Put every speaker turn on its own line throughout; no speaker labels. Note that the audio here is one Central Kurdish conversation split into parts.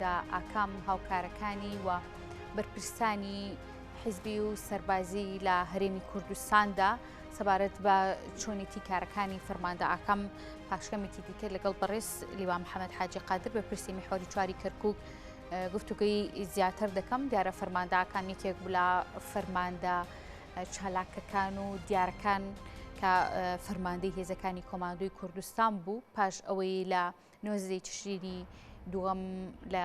ئاکام هاوکارەکانی و بەرپرسانی حیزبی و سەربازی لە هەرێمی کوردستاندا سەبارەت بە چۆنێتی کارەکانی فەرماندە ئاکام پاشکەمێکی دیکە لەگەڵ بەڕێز لیوا محەممەد حاجی قادر بەرپرسی میحوەری چواری کەرکک گفتوگەی زیاتر دەکەم. دیارە فەرماندە ئاکام یەکێک بوو لە فەرماندە چالاکەکان و دیارەکان کە فەرماندەی هێزەکانی کۆماندۆی کوردستان بوو پاش ئەوەی لە نۆزدەی تشرینی دووەم لە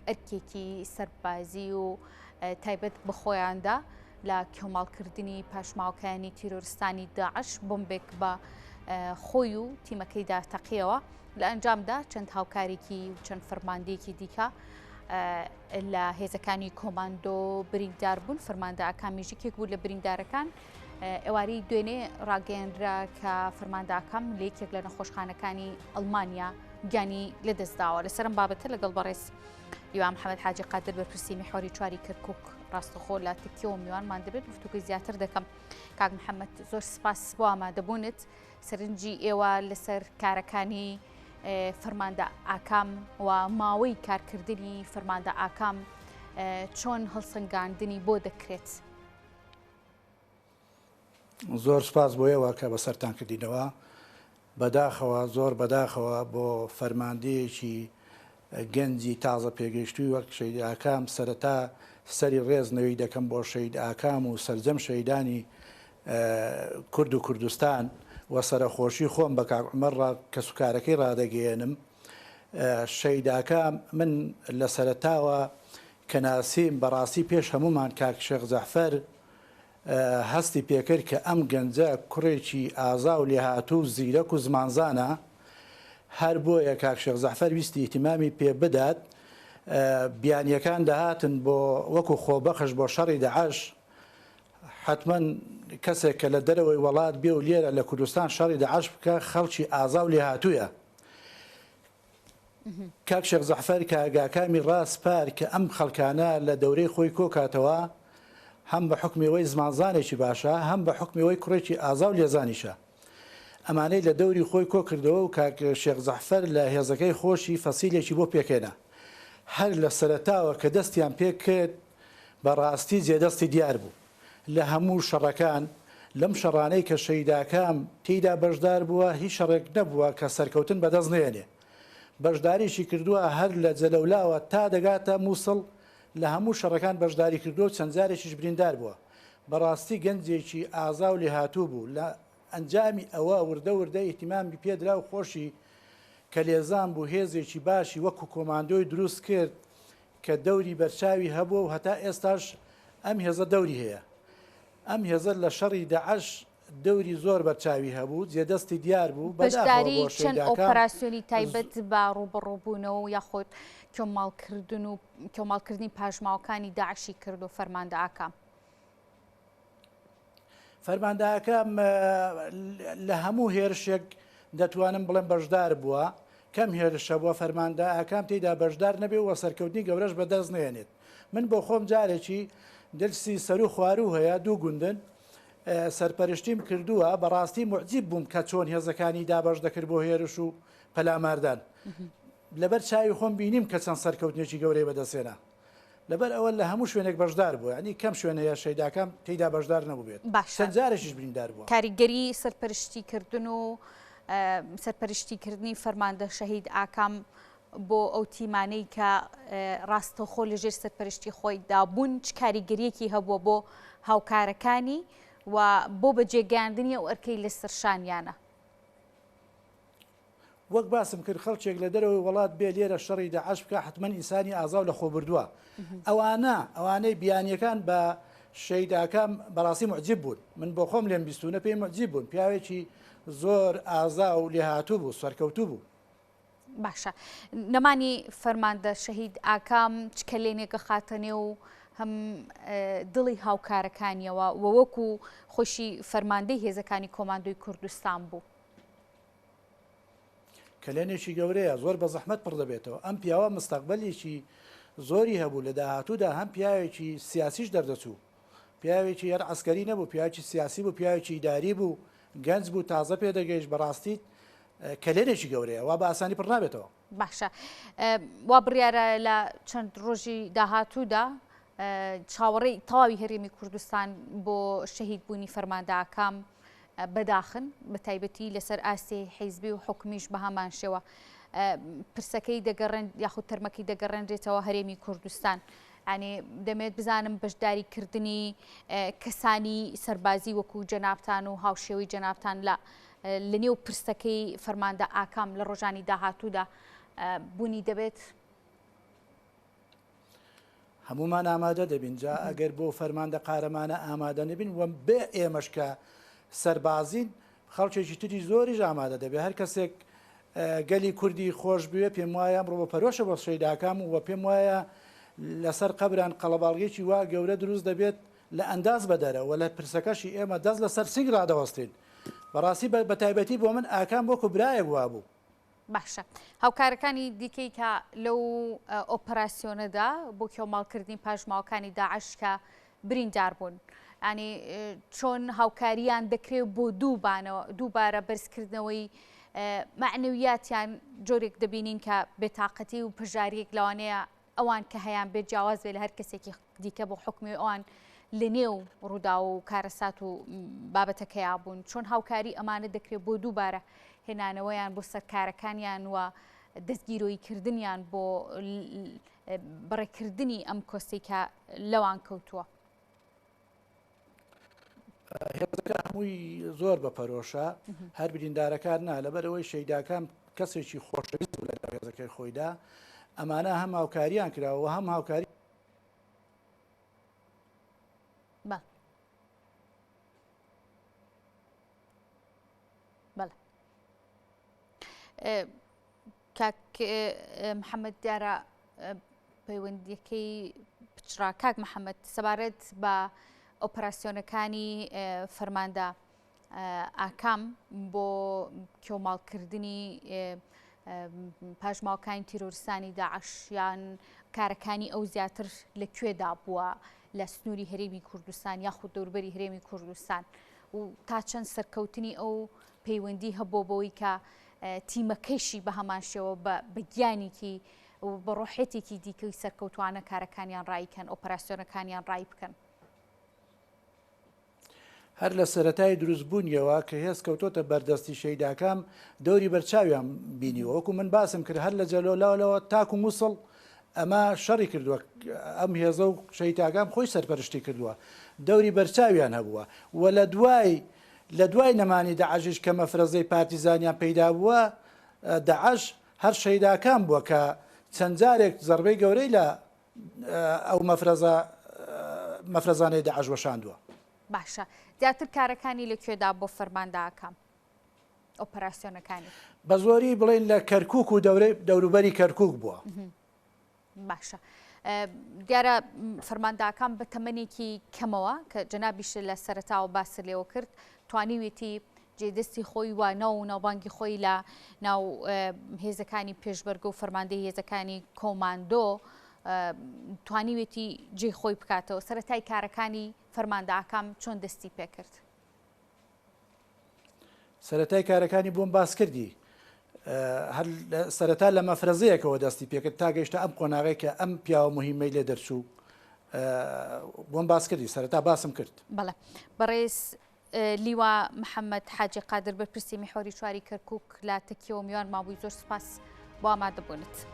ئەرکێکی سەربازی و تایبەت بە خۆیاندا لە کێوماڵکردنی پاشماوەکانی تیرۆرستانی داعش بۆمبێک بە خۆی و تیمەکەیدا تەقیەوە لە ئەنجامدا چەند هاوکارێکی و چەند فەرماندەیەکی دیکە لە هێزەکانی کۆماندۆ بریندار بوون فەرماندە ئاکامیش یەکێک بوو لە بریندارەکان ئێوارەی دوێنێ ڕاگەیەنرا کە فەرماندە ئاکام لە یەکێک لە نەخۆشخانەکانی ئەڵمانیا گیانی لەدەستداوە. لەسەر ئەم بابەتە لەگەڵ بەڕێز لیوا محەمەد حاجی قادر بەرپرسی میحوەری چواری کەرکوک ڕاستەخۆ لە تورکیەوە میوانمان دەبێت گفتوگۆی زیاتر دەکەم. کاک محەمەد زۆر سپاس بۆ ئامادەبوونت. سەرنجی ئێوە لەسەر کارەکانی فەرماندە ئاکام و ماوەی کارکردنی فەرماندە ئاکام چۆن هەڵسەنگاندنی بۆ دەکرێت؟
زۆر سپاس بۆ ئێوە کە بەسەرتان کردینەوە. بەداخەوە، زۆر بەداخەوە بۆ فەرماندەیەکی گەنجی تازە پێگەیشتووی وەک شەهید ئاکام، سەرەتا سەری ڕێز نەوی دەکەم بۆ شەهید ئاکام و سەرجەم شەهیدانی کورد و کوردستان و سەرەخۆشی خۆم بە کاک عومەر ڕا کەسوکارەکەی ڕادەگەیەنم. شەهید ئاکام من لە سەرەتاوە کە ناسیم بەڕاستی پێش هەموومان کاک شێخ جەعفەر هەستی پێکرد کە ئەم گەنجە کوڕێکی ئازا و لێهاتوو و زیرەک و زمانزانە، هەر بۆیە کاک شێخ جەعفەر ویستی ئیهتیمامی پێ بدات، بیانییەکان دەهاتن بۆ وەکو خۆبەخش بۆ شەڕی داعش، حەتمەن کەسێک کە لە دەرەوەی وەڵات بێ و لێرە لە کوردستان شەڕی داعش بکا خەڵکی ئازا و لێهاتوویە. کاک شێخ جەعفەر کە ئاگاکامی ڕاسپارد کە ئەم خەڵکانە لە دەورەی خۆی کۆکاتەوە، هەم بە حوکمی ئەوەی زمانزانێکی باشە، هەم بە حوکمی ئەوەی کوڕێکی ئازا و لێزانیشە. ئەمانەی لە دەوری خۆی کۆکردەوە و کاک شێخ جەعفەر لە هێزەکەی خۆشی فەسیلێکی بۆ پێکهێنا. هەر لە سەرەتاوە کە دەستیان پێکرد بە ڕاستی جێدەستی دیار بوو. لە هەموو شەڕەکان، لەم شەڕانەی کە شەیداکام تێیدا بەشدار بووە، هیچ شەڕێک نەبووە کە سەرکەوتن بەدەست نەیەنێ. بەشداریشی کردووە هەر لە جەلەولاوە تا دەگاتە موسڵ لە هەموو شەڕەکان بەشداری کردووە و چەند جارێکیش بریندار بووە. بەڕاستی گەنجێکی ئازا و لێهاتوو بوو. لە ئەنجامی ئەوە وردە وردە ئیهتیمامی پێدرا و خۆشی کە لێزان بوو هێزێکی باشی وەکو کۆماندۆی دروست کرد کە دەوری بەرچاوی هەبووە و هەتا ئێستاش ئەم هێزە دەوری هەیە. ئەم هێزە لە شەڕی داعش دەوری زۆر بەرچاوی هەبوو، جێدەستی دیار بوو، بەداخەوە
بەشداری
بۆ
چەند
شەیداکان
ئۆپەراسیۆنی تایبەت بە ڕووبەڕووبوونەوە و یاخود کۆماڵکردن و کۆماڵکردنی پاشماوەکانی داعشی کردووە فەرماندە ئاکام.
فەرماندە ئاکام لە هەموو هێرشێک دەتوانم بڵێم بەشدار بووە، کەم هێرش هەبووە فەرماندە ئاکام تێیدا بەشدار نەبێ و سەرکەوتنی گەورەش بەدەست نەیەنێت. من بۆ خۆم جارێکی دلسی سەروو خواروو هەیە، دوو گوندن، سەرپەرشتیم کردووە، بەڕاستی موعجیب بووم کە چۆن هێزەکانی دابەش دەکرد بۆ هێرش و پەلاماردان. لەبەر چاوی خۆم بینیم کە چەند سەرکەوتنێکی گەورەی بەدەستهێنا. لەبەر ئەوە لە هەموو شوێنێک بەشدار بووە، یانی کەم شوێن هەیە شەیداکام تێیدا بەشدار نەبووبێت،
باشە
چەند جارێکیش بریندار بووە.
کاریگەری سەرپەرشتیکردن و سەرپەرشتیکردنی فەرماندە شەهید ئاکام بۆ ئەو تیمانەی کە ڕاستەوخۆ لەژێر سەرپەرشتی خۆیدا بوون چ کاریگەریەکی هەبووە بۆ هاوکارەکانی و بۆ بەجێگەیاندنی ئەو ئەرکەی لەسەر شانیانە؟
وەک باسم کرد خەڵکێک لە دەرەوەی وەڵات بێ لێرە شەڕی داعش بکا حەتمەن ئینسانی ئازا و لەخۆبردووە. ئەوانە، ئەوانەی بیانییەکان بە شەهید ئاکام بەڕاستی موعجیب بوون. من بۆ خۆم لێم بیستوونە پێی موعجیب بوون. پیاوێکی زۆر ئازا و لێهاتوو بوو، سەرکەوتوو بوو.
باشە نەمانی فەرماندە شەهید ئاکام چ کەلێنێک ئەخاتە نێو هەم دڵی هاوکارەکانیەوە و وەکو خۆشی فەرماندەی هێزەکانی کۆماندۆی کوردستان بوو؟
کەلێنێکی گەورەیە زۆر بە زەحمەت پڕ دەبێتەوە ئەم پیاوە مستەقبەلێکی زۆری هەبوو لە داهاتوودا هەم پیاوێکی سیاسیش دەردەچوو پیاوێکی هەر عسکەری نەبوو پیاوێکی سیاسی بوو پیاوێکی ئیداری بوو گەنج بوو تازە پێدەگەیشت بەڕاستی کەلێنێکی گەورەیە وا بە ئاسانی پڕ نابێتەوە.
باشە وا بڕیارە لە چەند ڕۆژی داهاتوودا چاوەڕێی تەواوی هەرێمی کوردستان بۆ شەهید بوونی فەرماندە ئاکام بەداخن بە تایبەتی لەسەر ئاستی حیزبی و حکومیش بە هەمان شێوە پرسەکەی دەگەڕێن یاخود تەرمەکەی دەگەڕێنرێتەوە هەرێمی کوردستان. ینی دەمێت بزانم بەشداری کردنی کەسانی سەربازی وەکو جەنابتان و هاوشێوەی جەنابتان لە لە نێو پرسەکەی فەرماندە ئاکام لە ڕۆژانی داهاتوودا بوونی دەبێت؟
هەموومان ئامادە دەبین جا ئەگەر بۆ فەرماندە قارەمانە ئامادە نەبین و بێ ئێمەش کە سەربازین خەڵکێکی تری زۆریش ئامادە دەبێت هەر کەسێک گەلی کوردی خۆش بوێ پێم وایە ئەمڕۆ بە پەرۆشە بۆ شەیداکام و پێم وایە لەسەر قەبران قەڵەباڵغێکی وا گەورە دروست دەبێت لە ئەنداز بەدەرە و لە پرسەکەشی ئێمە دەست لەسەر سنگ ڕادەوەستین بەڕاستی بە تایبەتی بۆ من ئاکام وەکو برایەک وابوو.
باشە هاوکارەکانی دیکەی کە لەو ئۆپەراسیۆنەدا بۆ کێوماڵکردنی پاشماوەکانی داعش کە بریندار بوون ینی چۆن هاوکاریان دەکرێت بۆ دووبانەوە دووبارە بەرزکردنەوەی معنەویاتیان جۆرێک دەبینین کە بێتاقەتی و پژاریەک لەوانەیە ئەوان کە هەیان بێت جیاواز بێت لە هەر کەسێکی دیکە بۆ حوکمی ئەوان لە نێو ڕووداو و کارەسات و بابەتەکەیا بوون چۆن هاوکاری ئەمانە دەکرێت بۆ دووبارە هێنانەوەیان بۆ سەرکارەکانیان و دەستگیرۆیی کردنیان بۆ بەڕێکردنی ئەم کۆستەی کە لەوان کەوتووە.
هێزەکە هەمووی زۆر بە پەرۆشە هەر بریندارەکان نا لەبەرەوەی شەیداکان کەسێکی خۆشەویست بوو لەگەڵ هێزەکەی خۆیدا ئەمانە هەم هاوکاریان کراوە هەم هاوکاری
بەڵێ کاک محەممەد دیارە پەیوەندیەکەی پچڕا کاک محەممەد سەبارەت بە ئۆپەراسیۆنەکانی فەرماندە ئاکام بۆ کێوماڵکردنی پاشماوەکانی تیرۆرستانی داعش یان کارەکانی ئەو زیاتر لە کوێدا بووە لە سنووری هەرێمی کوردستان یاخود دەوربەری هەرێمی کوردستان و تا چەند سەرکەوتنی ئەو پەیوەندی هەبووە بەوەی کە تیمەکەیشی بە هەمان شێوە بە گیانێکی و بە ڕۆحێتێکی دیکەی سەرکەوتوانە کارەکانیان ڕایکەن ئۆپەراسیۆنەکانیان ڕای بکەن.
هەر لە سەرەتای دروستبوونیەوە کە هێز کەوتۆتە بەردەستی شەیداکام دەوری بەرچاویان بینیوە وەکو من باسم کرد هەر لە جەلۆلاولەوە تاکو موسڵ ئەمە شەڕی کردووە ئەم هێزە و شەیتاکام خۆی سەرپەرشتی کردووە دەوری بەرچاویان هەبووە و لە دوای لە دوای نەمانی دەعەشیش کە مەفرەزەی پارتیزانیان پەیدا بووە دەعەش هەر شەیداکان بووە کە چەند جارێک زەربەی گەورەی لە ئەو مەفرەزە مەفرەزانەی دەعەش وەشاندووە.
باشە زیاتر کارەکانی لە کوێدا بۆ فەرماندە ئاکام ئۆپەراسیۆنەکانی؟
بە زۆری بڵێین لە کەرکوک و دەورەی دەوروبەری کەرکوک بووە.
باشە دیارە فەرمانداکان بە تەمەنێکی کەمەوە کە جەنابیش لە سەرەتاوە باست لێوە کرد توانیوێتی جێدەستی خۆی و ناو و ناوبانگی خۆی لە ناو هێزەکانی پێشبەرگە و فەرماندەی هێزەکانی کۆماندۆ توانیوێتی جێ خۆی بکاتەوە سەرەتای کارەکانی فەرمانداکام چۆن دەستی پێکرد؟
سەرەتای کارەکانی بۆم باس کردی هەر سەرەتا لە مەفرەزەیەکەوە دەستی پێکرد تا گەیشتە ئەم قۆناغەی کە ئەم پیاوە مهمەی لێ دەرچوو بۆم باس کردی سەرەتا باسم کرد.
بەڵێ بەڕێز لیوا محەممەد حاجی قادر بەرپرسی میحوەری چواری کەرکک لە تەکیەوە میوان مابووی زۆر سپاس بۆ ئامادەبوونت.